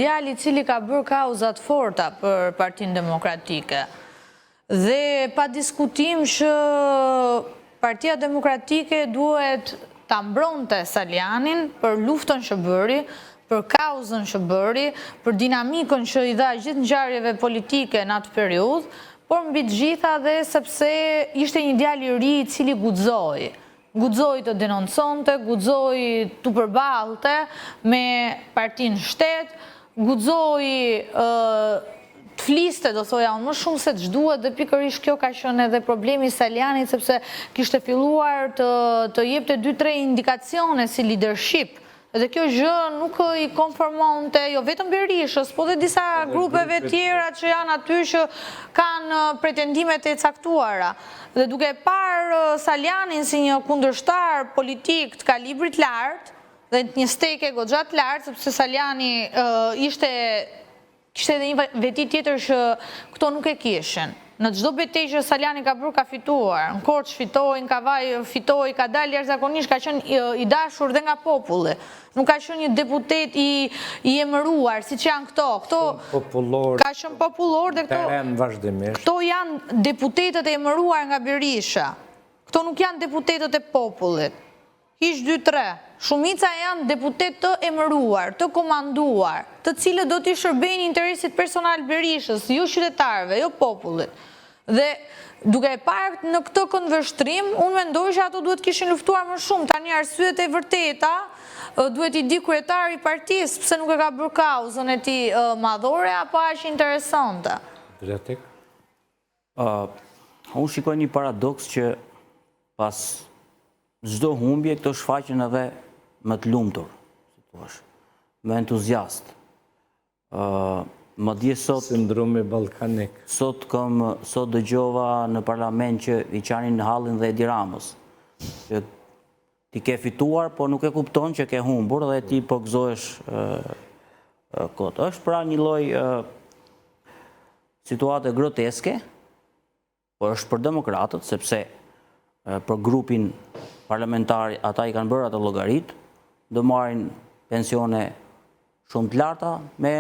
djalë i cili ka bërë kauza të forta për Partinë Demokratike. Dhe pa diskutim që Partia Demokratike duhet ta mbronte Salianjin për luftën që bëri, për kauzën që bëri, për dinamikën që i dha gjithë ngjarjeve politike në atë periudhë, por mbi të gjitha dhe sepse ishte një djalë i ri i cili guxoi. Guxoi të denonconte, guxoi t'u përballte me partinë shtet, guxoi të fliste, do thoja unë, më shumë se ç'duhet dhe pikërisht kjo ka qenë edhe problemi i Salianjit sepse kishte filluar të të jepte 2-3 indikacione si leadership Dhe kjo gjë nuk i konformonte jo vetëm Berishës, po dhe disa grupeve tjera që janë aty që kanë pretendimet e caktuara. Dhe duke e parë Salianjin si një kundërshtar politik të kalibrit lartë, dhe një steke goxha të lartë, sepse Salianji ishte Kishte edhe një veti tjetër që këto nuk e kishin. Në çdo betejë që Salianji ka bërë ka fituar. Në Korçë fitoi, në Kavajë fitoi, ka dalë jashtëzakonisht, ka qenë i dashur dhe nga populli. Nuk ka qenë një deputet i i emëruar, siç janë këto. Këto popullor. Ka qenë popullor dhe këto terren vazhdimisht. Këto janë deputetët e emëruar nga Berisha. Këto nuk janë deputetët e popullit. Hiç dy tre. Shumica janë deputetë të emëruar, të komanduar, të cilët do t'i shërbejnë interesit personal Berishës, jo qytetarëve, jo popullit. Dhe duke e parë në këtë këndvështrim, unë mendoj që ato duhet të kishin luftuar më shumë. Tani arsyet e vërteta duhet t'i di kryetari i partisë, pse nuk e ka bërë kauzën e tij madhore apo aq interesante. Adriatik? Unë shikoj një paradoks që pas çdo humbje këto shfaqen edhe më të lumtur, si thuash, më entuziast. Madje sot sindromi ballkanik. Sot kam sot dëgjova në parlament që i qanin hallin dhe Edi Ramës. Që ti ke fituar, por nuk e kupton që ke humbur dhe ti po gëzohesh kot. Është pra një lloj Situate groteske, por është për demokratët, sepse për grupin parlamentar ata i kanë bërë ato llogaritë, do marrin pensione shumë të larta me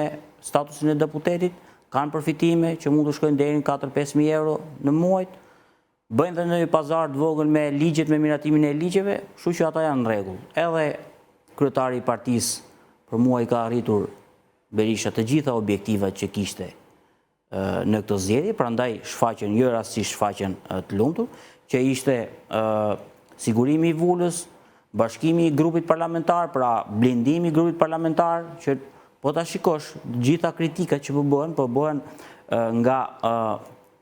statusin e deputetit, kanë përfitime që mund të shkojnë deri në 4-5 mijë euro në muaj, bëjnë dhe ndonjë pazar të vogël me ligjet, me miratimin e ligjeve, kështu që ata janë në rregull. Edhe kryetari i partisë për mua i ka arritur Berisha të gjitha objektivat që kishte në këto zgjedhje, prandaj shfaqen jo rastësisht shfaqen të lumtur, që ishte sigurimi i vulës, bashkimi i grupit parlamentar, pra blindimi i grupit parlamentar, që po ta shikosh, gjitha kritikat që po bëhen, po bëhen nga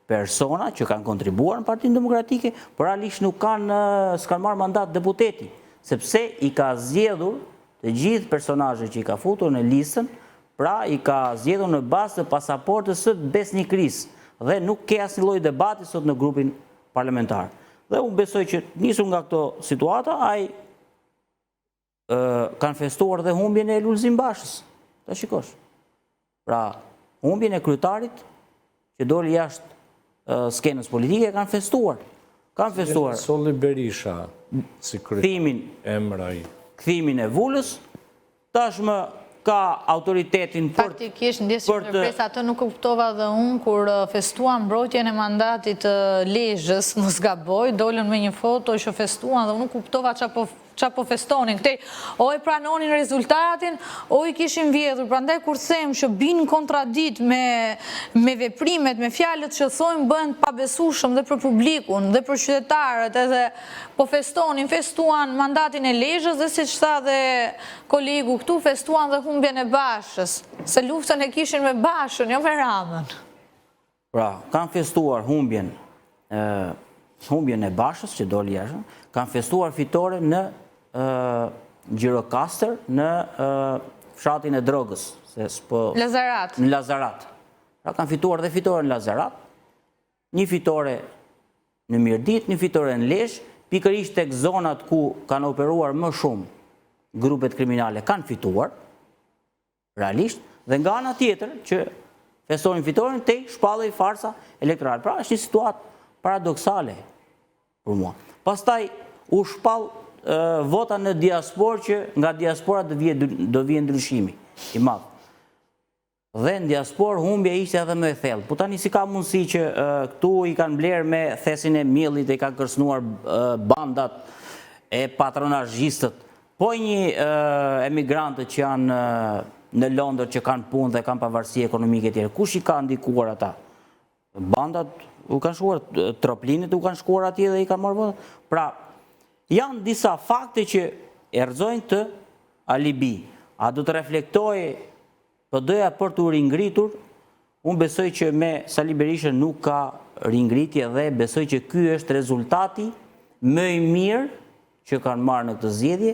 persona që kanë kontribuar në Partinë Demokratike, por realisht nuk kanë s'kanë marrë mandat deputeti, sepse i ka zgjedhur të gjithë personazhet që i ka futur në listën, pra i ka zgjedhur në bazë të pasaportës së besnikërisë dhe nuk ke asnjë lloj debati sot në grupin parlamentar. Dhe unë besoj që nisur nga këto situata, ai kanë festuar dhe humbjen e Lulzim Bashës. Ta shikosh. Pra, humbjen e kryetarit që doli jashtë skenës politike kanë festuar. Kanë festuar. Solli Berisha si kryetar. Kthimin, emëroi. Kthimin e vulës, tashmë ka autoritetin për Faktikisht, ndjesë që ndërpres atë nuk kuptova dhe unë kur festuan mbrojtjen e mandatit të Lezhës, mos gaboj, dolën me një foto që festuan dhe unë nuk kuptova ça po Ça po festonin këtej, o e pranonin rezultatin, o i kishin vjedhur, prandaj kur them që bijnë në kontradikt me me veprimet, me fjalët që thojnë bëhen të pabesueshëm dhe për publikun dhe për qytetarët edhe po festonin, festuan mandatin e Lezhës dhe siç tha dhe kolegu këtu, festuan dhe humbjen e Bashës, se luftën e kishin me Bashën, jo me Ramën. Pra, kanë festuar humbjen, humbjen e Bashës që doli jashtë, kanë festuar fitoren në Gjirokastër, në fshatin e drogës, se s'po Lazarat. Në Lazarat. Pra kanë fituar dhe fitoren në Lazarat, një fitore në Mirditë, një fitore në Lezhë, pikërisht tek zonat ku kanë operuar më shumë grupet kriminale kanë fituar, realisht, dhe nga ana tjetër që festonin fitoren, te shpallej farsa elektorale. Pra është një situatë paradoksale për mua. Pastaj u shpall vota në diasporë që nga diaspora do vije do vije ndryshimi i madh. Dhe në diasporë humbja ishte edhe më e thellë. Po tani si ka mundësi që këtu i kanë blerë me thesin e miellit e i kanë kërcënuar bandat e patronazhistët. Po një emigrantët që janë në Londër që kanë punë dhe kanë pavarësi ekonomike e tjera, kush i ka ndikuar ata? Bandat u kanë shkuar, troplinët u kanë shkuar atje dhe i kanë marrë votat. Pra, janë disa fakte që e rrëzojnë këtë alibi. A do të reflektojë PD-ja për t'u ringritur? Unë besoj që me Sali Berishën nuk ka ringritje dhe besoj që ky është rezultati më i mirë që kanë marrë në këtë zgjedhje,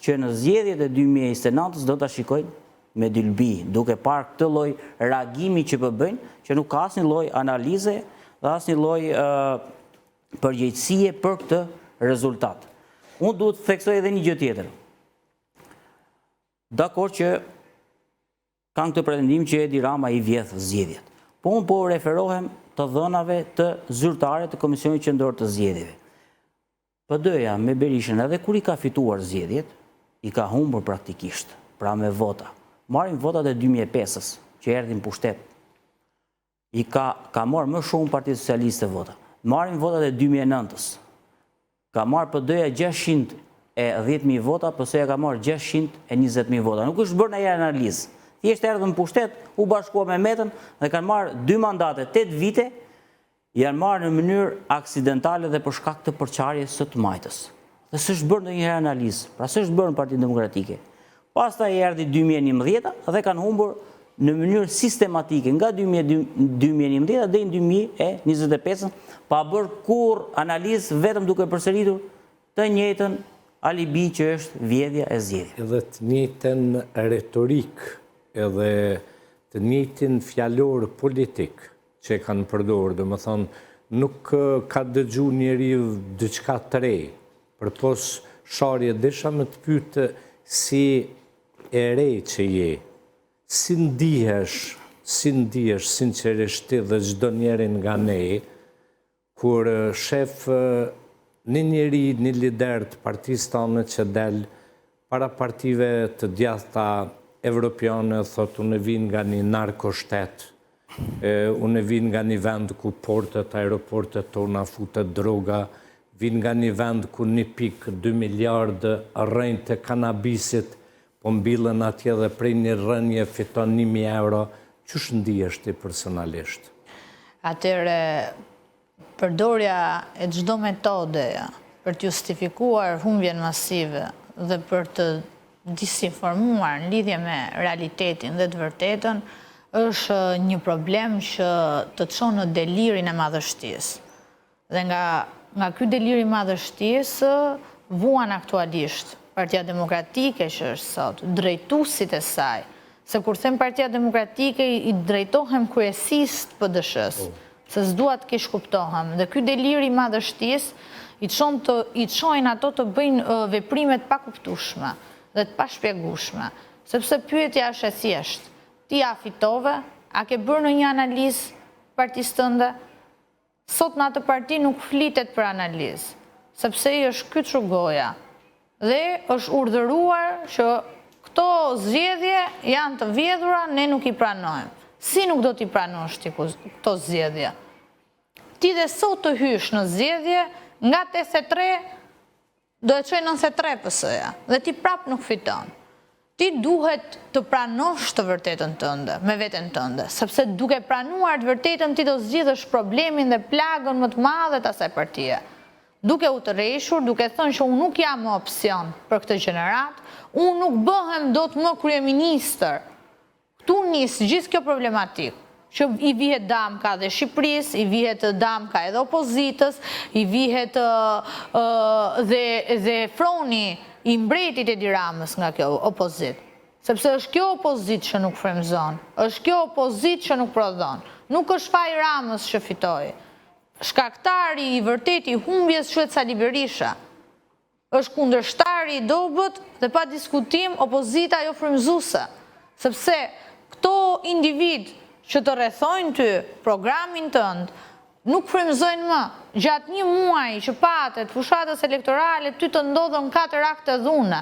që në zgjedhjet e 2029-ës do ta shikojnë me dylbi, duke parë këtë lloj reagimi që po bëjnë, që nuk ka asnjë lloj analize dhe asnjë lloj përgjegjësie për këtë rezultat. Unë duhet të theksoj edhe një gjë tjetër. Dakord që kanë këtë pretendim që Edi Rama i vjedh zgjedhjet. Po unë po referohem të dhënave të zyrtare të Komisionit Qendror të Zgjedhjeve. PD-ja me Berishën edhe kur i ka fituar zgjedhjet, i ka humbur praktikisht, pra me vota. Marrim votat e 2005-ës, që erdhi në pushtet. I ka, ka marrë më shumë Partia Socialiste vota. Marrim votat e 2009-ës. Ka marrë PD-ja 610.000 vota, PS-ja ka marrë 620.000 vota. Nuk është bërë ndonjë analizë. Thjesht erdhën në pushtet, u bashkua me Metën dhe kanë marrë dy mandate, 8 vite, janë marrë në mënyrë aksidentale dhe për shkak të përçarjes së të majtës. Dhe s'është bërë ndonjëherë analizë, pra s'është bërë në Partinë Demokratike. Pastaj erdhi 2011 dhe kanë humbur në mënyrë sistematike nga 2011 deri në 2025 pa bërë kurrë analizë vetëm duke përsëritur të njëjtën alibi që është vjedhja e zgjedhjeve. Edhe të njëjtën retorikë, edhe të njëjtin fjalor politik që e kanë përdorë, domethënë, nuk ka dëgju njeri diçka të re, përpos sharje, desha me të pytë si e re që je, si ndihesh, si ndihesh sinqerisht ti dhe çdo njeri nga ne, Kur shef një njeri, një lider të partisë tane që del para partive të djathta evropiane, thotë unë vij nga një narkoshtet, unë vij nga një vend ku portet, aeroportet tona futet droga, vij nga një vend ku 1.2 miliardë rrënjë të kanabisit po mbillen atje dhe prej një rrënje fiton 1000 euro, qysh ndihesh ti personalisht? Atëherë, përdorja e çdo metode për të justifikuar humbjen masive dhe për të disinformuar në lidhje me realitetin dhe të vërtetën, është një problem që të çon në delirin e madhështisë. Dhe nga nga ky delir i madhështisë vuan aktualisht Partia Demokratike që është sot, drejtuesit e saj. Se kur them Partia Demokratike i drejtohem kryesisë të PDSH-së, se s'dua të keqkuptohem. Dhe ky delir i madhështisë i çon të i çojnë ato të bëjnë veprime të pakuptueshme dhe të pashpjegueshme. Sepse pyetja është e thjeshtë, ti a fitove? A ke bërë ndonjë analizë partisë tënde? Sot në atë parti nuk flitet për analizë, sepse i është kyçur goja dhe është urdhëruar që këto zgjedhje janë të vjedhura, ne nuk i pranojmë. Si nuk do t'i pranosh ti këto zgjedhje? Ti dhe sot të hysh në zgjedhje, nga 83 Do e çojë 93 PS-ja dhe ti prapë nuk fiton. Ti duhet të pranosh të vërtetën tënde, me veten tënde, sepse duke pranuar të vërtetën ti do zgjidhësh problemin dhe plagën më të madhe të asaj partie. Duke u tërhequr, duke thënë që unë nuk jam më opsion për këtë gjeneratë, unë nuk bëhem dot më kryeministër, Këtu nis gjithë kjo problematikë, që i vihet damka dhe Shqipërisë, i vihet damka edhe opozitës, i vihet dhe dhe froni i mbretit Edi Ramës nga kjo opozitë. Sepse është kjo opozitë që nuk frymëzon, është kjo opozitë që nuk prodhon. Nuk është faji i Ramës që fitoi. Shkaktari i vërtetë i humbjes quhet Sali Berisha. Është kundërshtari i dobët dhe pa diskutim opozita jo frymëzuese, sepse këto individë që të rrethojnë ty, programin tënd, nuk frymëzojnë më. Gjatë një muaji që pate të fushatës elektorale ty të ndodhën katër akte dhune.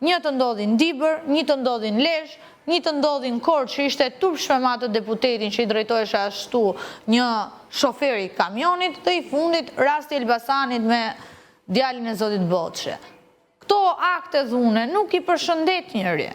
Një të ndodhi në Dibër, një të ndodhi në Lezhë, Një të ndodhi në Korçë që ishte e turpshme me atë deputetin që i drejtoheshe ashtu një shoferi kamionit dhe i fundit rasti i Elbasanit me djalin e zotit Boçi. Këto akte dhune nuk i përshëndet njeri.